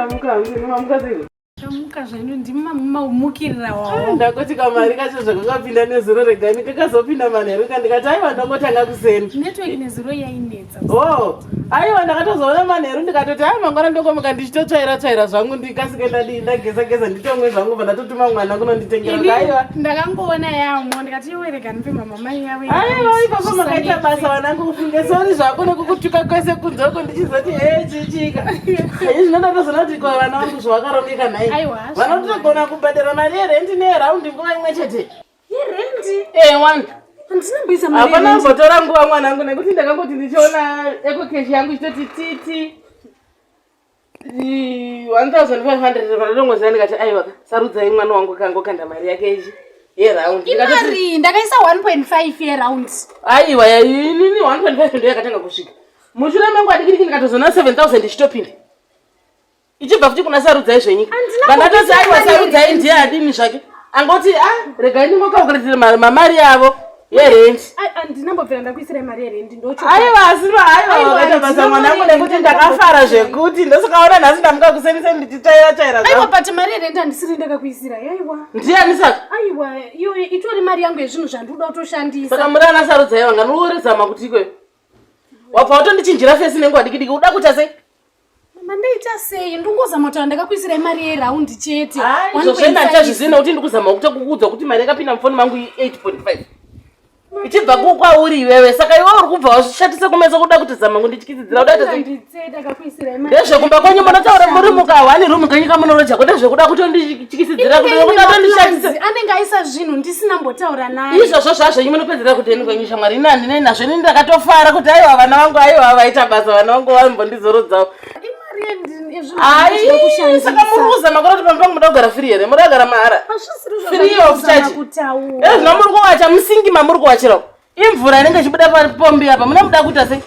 Ndamuka hangu, mamuka sei? Tamuka zvenyu ndimi mamumukirira wawo. Ndangoti kamari kacho zvakakapinda nezuro regani kakazopinda manheru ka ndikati aiwa ndangotanga kuseni. Network nezuro yainetsa. Oh, aiwa ndakatozoona manheru ndikatoti ai mangwana ndokomuka ndichitotsvaira tsvaira zvangu ndikasike ndadii ndageza geza nditomwe zvangu bva ndatotuma mwana kunonditengera aiwa. Ndakangoona yamo ndikati iwe rega ndipe mama mai yavo. Aiwa ipapo makaita basa vanangu kufunge sori zvako nekukutuka kwese kunze uko ndichizoti hee chichika. Izvi ndatozoona kuti kwa vana vangu zvawakarongeka nhai. Vanotogona kubhadhara mari yerenti neyeraundi nguva imwe chete. Yerendi? Eh, one. Handina kuisa mari. Hapana kumbotora nguva mwanangu nekuti ndakangoti ndichiona ecocash yangu ichitoti titi 1500 vanodongoziva ndikati aiwa sarudzai mwana wangu kangokanda mari yake ichi yeround. Imari ndakaisa 1.5 yeround. Aiwa inini 1.5 ndiyo yakatanga kusvika. Mushure mengu adikidiki ndikatozoona 7000 ichitopinda. Ichibva futi kuna sarudzai zvenyika. Vandatoti aiwa sarudzai ndiye adini zvake. Angoti ah regai ndingokalkuletera mamari yavo yerenti. Andinambobvira ndakuisirai mari yerendi ndocho. Aiwa asi aiwa vakaita basa mwanangu nekuti ndakafara zvekuti ndosakaona nhasi ndamuka kuseni seni ndichitsvaira tsvaira. Aiwa but mari yerendi handisiri ndakakuisirai aiwa. Ndiani saka? Aiwa iyo itori mari yangu yezvinhu zvandinoda kutoshandisa. Saka muri ana sarudzai vanga munorizama kuti ikweyo. Wabva watondichinjira fesi nenguva diki diki uda kuita sei? Mama ndaita sei? Ndingozama kuti ndakakuisirai mari yeraundi chete. Izvo zvena handichazvizivi nekuti ndikuzama kutokuudza kuti mari yakapinda mufoni mangu 8.5 ichibva kwauri iwewe saka iwe uri kubva wazvishatisa kumeso kuda kuti zama kundityisidzira uda ndezvekumba kwenyu munotaura muri mukahwani rumu kenyu kamunoroja kwete zvekuda kutondityisidzira kuda kutondishatisa anenge aisa zvinhu ndisina mbotaura naye izvozvo zvazvenyu munopedzera kudeni kwenyu shamwari ini handinei nazvo ini ndakatofara kuti aiwa vana vangu aiwa vaita basa vana vangu vambondizorodzawo ai saka muri kuzama kuda kuti pamba pangu muda kugara free here muda kugara mahara free of charge ezvino muri kuwacha musingi mamuri kuwachira imvura inenge ichibuda papombi apa mune muda kuita sei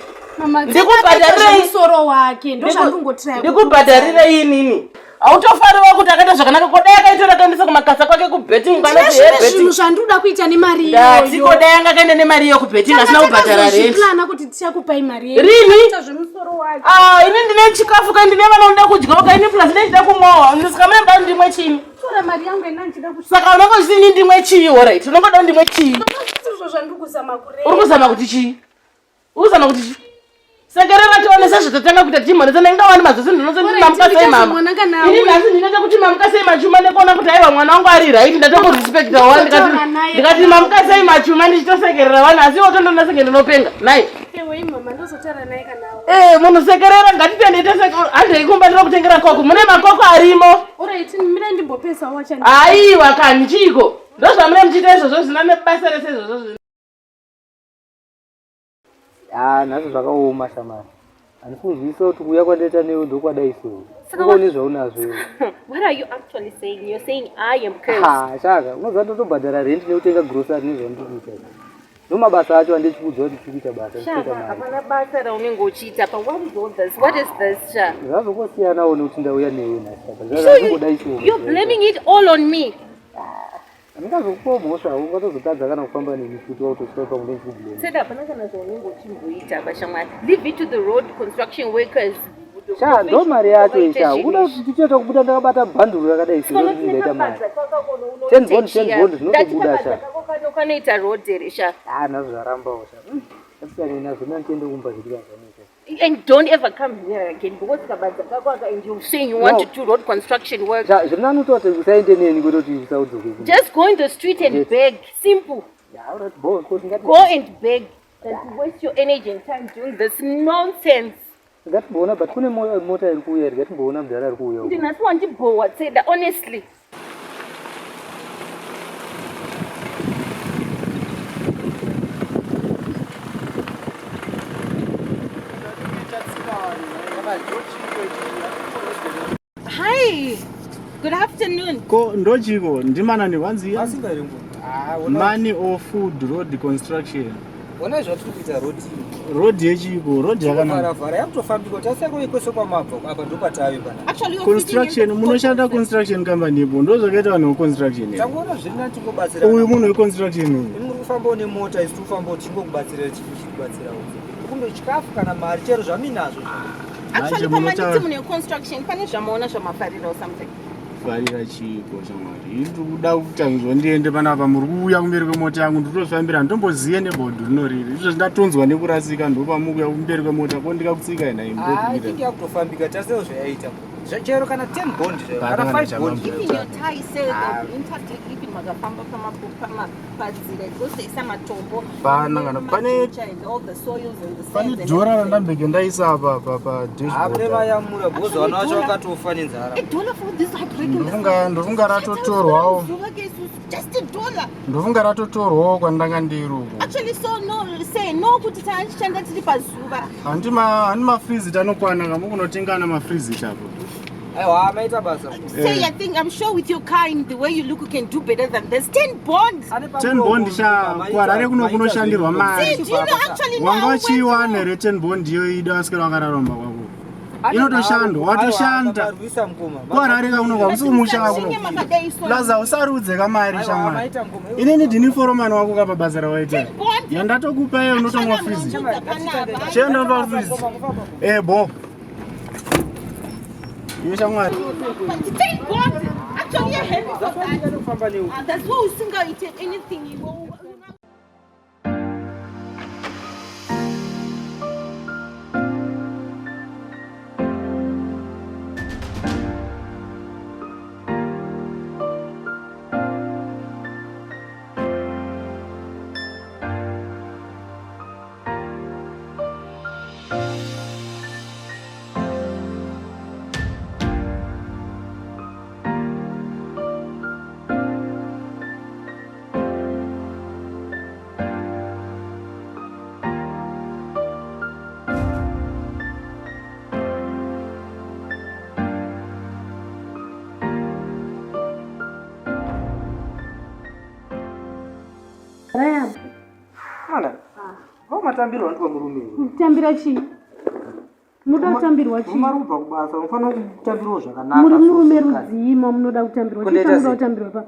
ndikubhadharirei wake ndozvandingotiraya ndikubhadharirei inini Hautofariwo kuti akaita zvakanaka ko dai akaitora akaendesa kumakasa kwake kubetting zvinhu zvandinoda kuita nemari iyoyo ko dai anga akaenda nemari iyo kubetting asina kubhadhara rent plana kuti tichakupai mari rini zvemusoro wake ah ini ndine chikafu ka ndine vana vanoda kudya ka ini plus ndine kumwawo saka mune muda ndimwe chini tora mari yangu ina ndichida ku saka unonga uchiti ini ndimwe chii alright unongoda ndimwe chii izvo zvandiri kuzama kureva uri kuzama kuti chii Uzama kuti chii? Sekerera tione sezvatatanga kuita tichimhoresana inga wani mazosi ndinozoti mamuka sei mama. Ini nhasi ndinoita kuti mamuka sei machuma nekuona kuti aiwa mwana wangu ari right ndatomborespecta wani ndikati ndikati mamuka sei machuma ndichitosekerera wani asi iwe utondoona senge ndinopenga nai. Eh munhu sekerera ngatitende tese handei kumba ndinokutengera koko mune makoko arimo. Aiwa kani chiiko ndozvamune muchiita izvozvo zvina nebasa rese izvozvo. Ah, nhasi zvakaoma shamari. Handisi kunzwisisa kuti kuuya kwandaita newe ndokwadai so. Uone zvaunazvo iwe. What are you actually saying? You're saying I am cursed. Ha, shaka, unoziva ndotobhadhara rent nekutenga grocery nezvandiri kuita. Ndomabasa acho andichikuudza kuti tiri kuita basa, Sha, ndichiita mari. hapana basa raunenge uchiita pa what is all this? What is this, Sha? Zvazongosiyanawo nekuti ndauya newe nhasi apa. So you, Zvazongodai so. you're blaming it all on me. Handingazokupawo mhosva ungatozotadza kana kufamba neni futi wautosvika ipapo ndenge Said hapana kana zvaunenge uchimboita apa shamwari. Leave it to the road construction workers. Sha ndo mari yacho isha. Ukuda kuti tichitoita kubuda ndakabata bhanduru rakadai sezvo ndingaita mari. Ten bond ten bond zvinotobuda sha. Kanoita road here sha. Ah nazvo zvarambawo sha. Ngatisiyane nazvo mina ndiende kumba zviri kazvaneta. And don't ever come here again because kabadza kako aka and you're saying you want no. to do road construction work. Zva zviri nani kutoti usaende neni kwete kuti usaudzoke. Just go in the street and yes. beg. Simple. Yeah, all right, bo, ngati Go and beg than to waste your energy and time doing this nonsense. Ngatimboona but kune mota iri kuuya iri ngatimboona mudhara ari kuuya. Ndinasi wandibhowa Tseda honestly. Hi. Good afternoon. Ko ndochiko ndimanani kwanzi money or food road construction. Ona zvatiri kuita road. Road yechiko road yakanaka. Vhara yakutofambika tasiya kuve kwese kwamabva apa ndopatave pana. Actually construction munoshanda construction company ipo ndozvakaita vanhu veconstruction. Tangoona zviri nani tingobatsira. Uyu munhu weconstruction uyu. Imi muri kufambawo nemota isu tiri kufambawo tichingokubatsira tichikubatsirawo. Kumbe chikafu kana mari chero zvaminazvo. Actually, Manje pamanditi munotaura- mune construction pane zvamaona zvamafarira or something. Farira chiiko shamwari? Ini ndiri kuda kuti anzwa ndiende panapa muri kuuya kumberi kwemota yangu ndikutofambira handitomboziye nebhodhi rinoriri. Izvo ndatonzwa nekurasika ndopamukuya kumberi kwemota ko ndikakutsika ina I think imbokuita. yakutofambika tasewo zvayaita. Chero kana 10 bond zvayo, Pana kana kana 5 bond. chamambo. Even your tie say they'll be intact even makafamba padzira dzoseisa matombo. Pana kana- pane- Majecha and all the soils and the Pane sands and dhora everything. randambenge ndaisa apa pa pa Hakune dashboard. vayamura because vana vacho vakatofa nenzara. A dollar for this heartbreaking. Ndofunga ratotorwawo. Just a dollar. Ndofunga ratotorwawo kwandanga ndiri uko. Actually, so no, say no kuti taishanda tiri pazuva. Handi ma handi mafreezit anokwana kamukunotenga ana mafreezit apo. Aiwa, maita basa. Say, I think I'm sure with your kind, the way you look, you can do better than this. 10 bonds. 10 bond sha kuHarare kuno kunoshandirwa mari. See, do you know actually no, Wanga I went uchiiwana through. here 10 bond iyo ida waswera wakararamba kwako. Inotoshandwa, watoshanda. KuHarare kauno kwakusi kumusha Musashinye kakuno. makadai so. Plaza usarudze kamari Aiwa, shamwari. maita mukoma. Inini ndini foromani wako kapa basa rawaita. Bond. Yandatokupa iye unotomwa Actually, freezit. I'm panapa. Chienda pa freezit. Eh bo. Iwe shamwari. But 10 bonds. Actually, you're happy for that. That's why usingaite anything. You go. Mana. Vao matambiro anoitwa murume iwe. Kutambira chii? Munoda kutambirwa chii? Murume ari kubva kubasa, unofanira kutambirwawo zvakanaka. Muri murume sosikadzi. rudzii mamunoda kutambirwa? Chii Kundoita chamunoda sei? kutambirwa pa?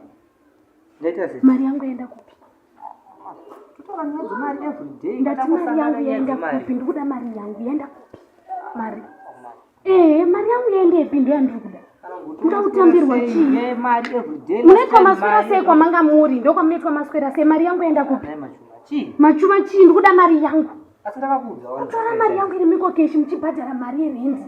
Ndaita sei? Mari yangu yaenda kupi? Totaura nyaya dzemari every day. Ndati mari yangu yaenda kupi? Ndikuda mari yangu yaenda kupi? Mari. Eh, mari yangu yaendepi ndo yandiri kuda. Munoda kutambirwa chii? Nyaya yemari every day. Munoitwa maswera sei kwamanga muri? Ndokwamunoitwa maswera sei? Mari yangu yaenda kupi? Nhai machuma. Chii? Machuma chii? Ndikuda mari yangu. Asi ndakakuudza wani. Kutora mari yangu iri mikokeshi muchibhadhara mari yerendi.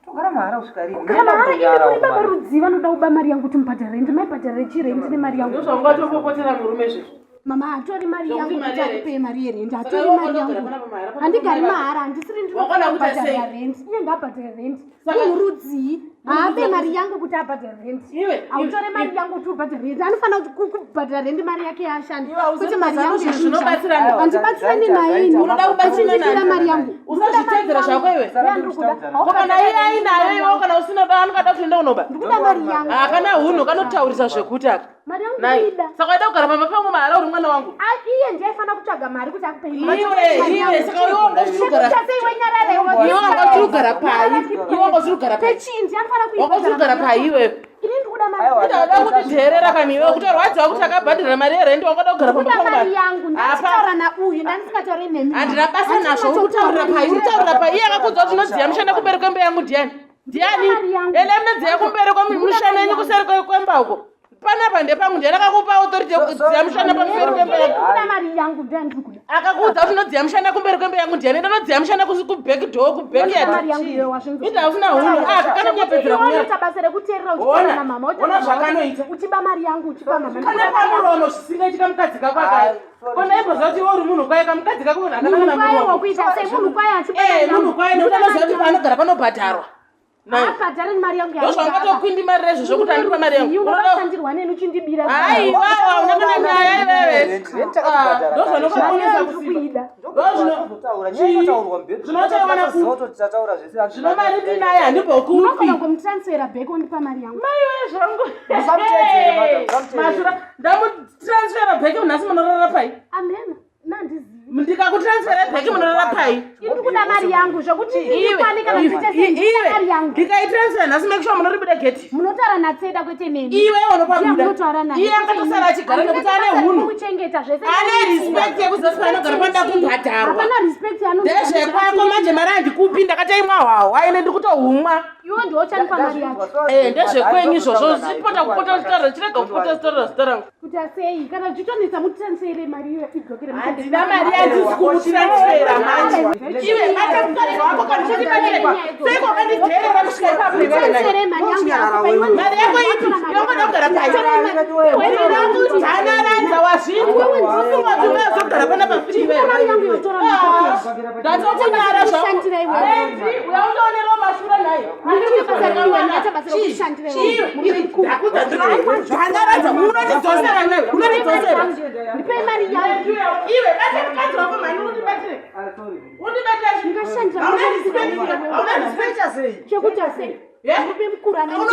Togara mahara kusvika rini? Kana mahara imi muri baba rudzii vanoda kuba mari yangu kuti mubhadhare rendi? Maibhadhara chirendi nemari yangu. Ndozvaungatopopotera murume izvezvo. Mama hatori mari Zvokuti yangu mari kuti yerendi. akupei mari yerendi. Saka Hatori iwe mari unogara yangu. panapa mahara, panapa Handigari mahara. mahara, handisiri Wakona kuita ndinobhadhara sei? rendi. Iye ngaabhadhare rendi. Saka- Munhu rudzii? Haape mari yangu kuti abhadhare rendi. Iwe, iwe, Hautore mari iwe. yangu kuti ubhadhare rendi. Anofanira kuti kubhadhara rendi mari yake yaashanda. Iwe hauzivi Kuti mari kuti yangu zvinhu zvinobatsirana. yekushanda. Handibatsirani Zvaita, naye ini. zvaita. Unoda kubatsirana Uchindibira nani? mari yangu. Usazvitedzera zvako iwe. Ndandikuda. Ko kana iye ainayo iwe kana usina ba anokada kuti enda unoba. Ndikuda mari yangu. Hakana hunhu kanotaurisa zvekuti aka. Mari yangu Nai. ndinoida. Saka waida kugara pamba pangu mahara uri mwana wangu. Ah, iye ndiye aifanira kutsvaga mari kuti akupei mari. Iwe, iwe, saka iwe wanga uchiri kugara. Chekuita sei wenyarara iwe? Iwe wanga uchiri kugara pai. Iwe wanga uchiri kugara pai. Pechinji anofanira Wanga uchiri kugara pai iwe. Ini ndikuda mari. Aiwa, Unoda kutidherera kani iwe kutorwadziwa kuti akabhadhara mari yerendi wangada kugara pamba Ndikuda pangu mari mahara. yangu. Ndachitaura nauyu, ndandisingatauri nemi. Handina basa nazvo uri kutaurira pai uri kutaurira pai iye akakudza kuti unodziya mushana kumberi kwemba yangu ndiani ndiani Mari yangu. ende munodziya kumberi kwemushana yenyu kuseri kwemba uko panapa ndepangu ndiani akakupa authority yekudziya mushana pamberi kwemba yangu Ndikuda mari yangu ndandiri kuda. akakuudza kuti unodziya mushana kumberi kwemba yangu ndiani ende unodziya mushana kuback door Ndikuda mari kubackyard yangu iwe wazvinzwa. inde hausina hunhu aka kanonyepedzera Iwe kunyara unoita basa rekuteerera Ona, uchitaura namama, wotaura ona namama, zvakanoita. Uchiba mari yangu uchipa mama. kana pamuromo zvisingaiti kamukadzi kako akaya kona imboziva kuti iwe uri munhu kwaye kamukadzi kako Munhu akanaka kwaye namuromo wokuita sei? Munhu kwaye achiba Eh, mari yangu. munhu kwaye nekuti anoziva kuti paanogara panobhadharwa Nai. Haabhadhari mari yangu ndozvangatokwindimarira izvo zvokuti andipa mari yangu Unoda- Unobatsirwa neni uchindibira. Aiwa, hauna kana nyaya iwewe. Rent takatobhadhara. Ndozvanokukonesa Mari yangu kusimba. kuida. Taura, nyaya inotaurwa mubhedroom. Zvinotaurwa ku- Tataura zvese. Zvino mari ndinayo handibhokupi. Unogona kumutransfera back ondipa mari yangu. Maiwe zvangu. Musamuteedzere, madam, musamuteedzere. Mashura, ndamutransfera back nhasi munorara pai. Amen. Nandizivi. Ndikakutransfera back munorara pai? Ini ndikuda mari yangu zvekuti ndikwane kana ndiite sei ndikuda mari yangu. Ndikaitransfera nhasi make sure munoribuda gate. Munotaura naTseda kwete neni. Iwe unopabuda. Munotaura naye. Iye akatosara achigara nekuti ane hunhu. Kuchengeta zvese. Ane respect yekuziva kuti panogara panoda kubhadharwa. Hapana respect yaanoda. Ndezvekwako manje mari handikupi ndakataimwa hwahwa ine ndikutohumwa. Iwe ndiwe uchanipa mari yacho. Eh, ndezvekwenyu izvozvo zipota kupota uchitaura chirega kupota uchitaura zita rangu. Kuti asei kana zvichitonetsa mutitransfere mari iyoyo idzokere. Handina mari yandisi kumutransfera manje. Iwe bata mukadzi wako kana uchandibatira. Seiko wakandidherera kusvika ipapo iwewe naye? Transfere mari yangu yakupa iwe. Mari yako ipi? Yongoda kugara pai? Ndanaranza wazvinzwa. Ufunga kuti ungazogara panapa futi iwewe. Mari yangu yotora Ah, Ndatokunyara zvangu. Kushandira iwe. Enzi, uya undoonerawo mashura naye. Ndanaradza unotidzosera iwewe, unotidzosera. Ndipei mari yangu. Iwe bata mukadzi wako mhani unondibatire. Undibatire. Ndingashandira Hauna respect. Hauna respect. Chekuti asei. Yeah? Murume mukuru ane Bata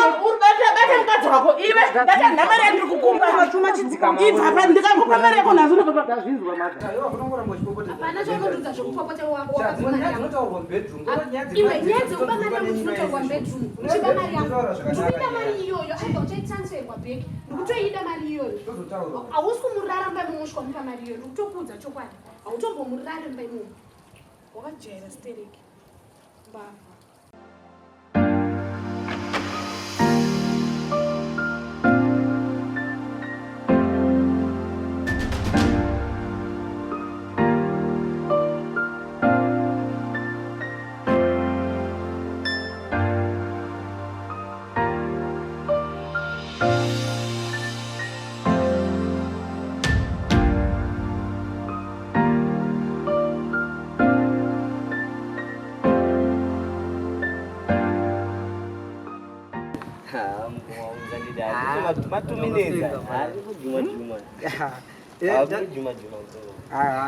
bata mukadzi wako iwe ndati handina mari yandiri kukupa ibva pa ndikakupa mari yako nhasi unobva pa Ndazvinzwa madha. Iwe unongoramba uchipopotedza. Hapana chaunondudza zvekupopota wako wakabva mari yangu. Dzinotaurwa mubedroom. Iwe nyaya dzekuba mari yangu dzinotaurwa mubedroom. Uchiba mari yangu. Ndikuida mari iyoyo aibva uchaitransferwa back. Ndikutoida mari iyoyo. Hausi kumurara mumba imomo usvika wamupa mari iyoyo. Ndikutokuudza chokwadi. Hautombomurari mumba imomo. Wakajaira stereki. Mbavha.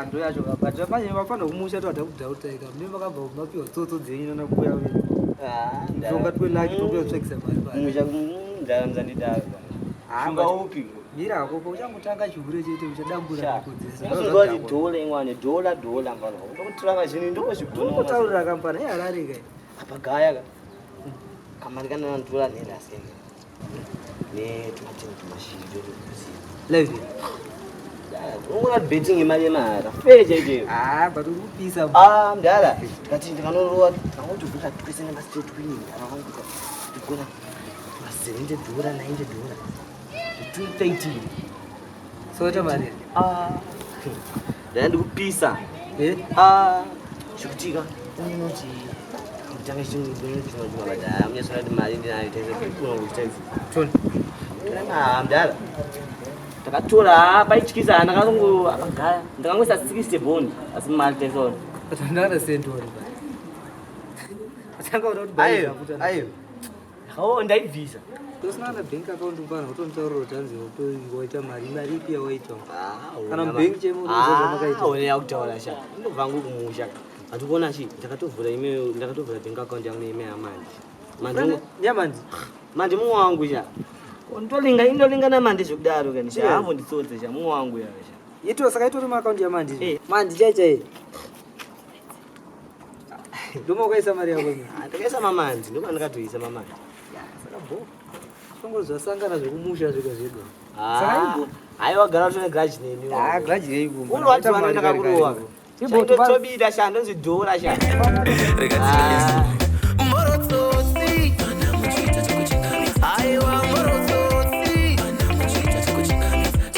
Ndo yacho but manje vafana kumusha toada kudhautaika mune makabva mapiwa tsotso dzenyu nana kuya mishonga twelaki tokuya kutsvakisa mari Shunga upi? Mira hako uchangotanga chihure chete uchadambura mhiko dzese. Unozwa kuti dhola imwane dhola dhola mfana. Ndokutora kazhinji ndozvigona. Tokotaurira kampani yeHarare kai. Apa gaya ka. Kamari kana ndola nenda senge. Ne tumatini tumashiri tokuziva. Live. Unongona betting imari yemahara. Fair chaicho. Ah, but uri kupisa. Ah, mdala. Ndikati ndikanorowa ndakangotobvira twese nemastate winning. Ndakakanguka. Ndikona ma 70 dollar 90 dollar. 213. Soita mari. Ah. Ndanga ndikupisa. Eh? Ah, zvikutika unoti kutanga chimwe chimwe chimwe but ah munyasona kuti mari ndinayo taisa kuna kuita izvi. Tony. Ah, mdala. Takatora paityisa ndakazongo akagaya. Ndakangoisa 60 bond asi mari taisa. But ndakada sentori ba. Atanga kuda kuti Ayo, ayo. Oh, ndaibvisa. Tosina kana bank account mfana utonotaurira kuti hanzi waita mari mari ipi yawaita. Kana mubank chemo unoziva zvamakaita. One yakutaura sha. Ndobva hangu kumusha. Handikuona chi ndakatovhura email, ndakatovhura bank account yangu neemail yaMandi. Mandi Nyamandi. Mandi mumwe wangu sha. Ndolinga indolinga naMandi zvekudaro kani sha. Yeah. Havo nditsotse sha mumwe wangu ya sha. Ito saka itori maakaunti yaMandi. Eh. Mandi chai chai. Ndoma ukaisa mari yako imi. Ah, Ndakaisa mamandi, ndopa ndakatoisa mamandi. Saka bo. Zvongori zvasangana zvekumusha zvega zvega. Ah, haiwa gara utone grudge neni. Ah, grudge yei kumba. Unorwadziwa ndakakurowa. Ibo, Ndotobida sha, ndonzi dhora sha. Ah. Morotsotsi. Aiwa morotsotsi.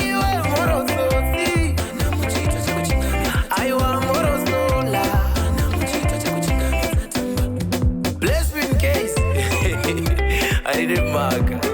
Iwe morotsotsi. Aiwa morosola. Bless me in case. I need a mark.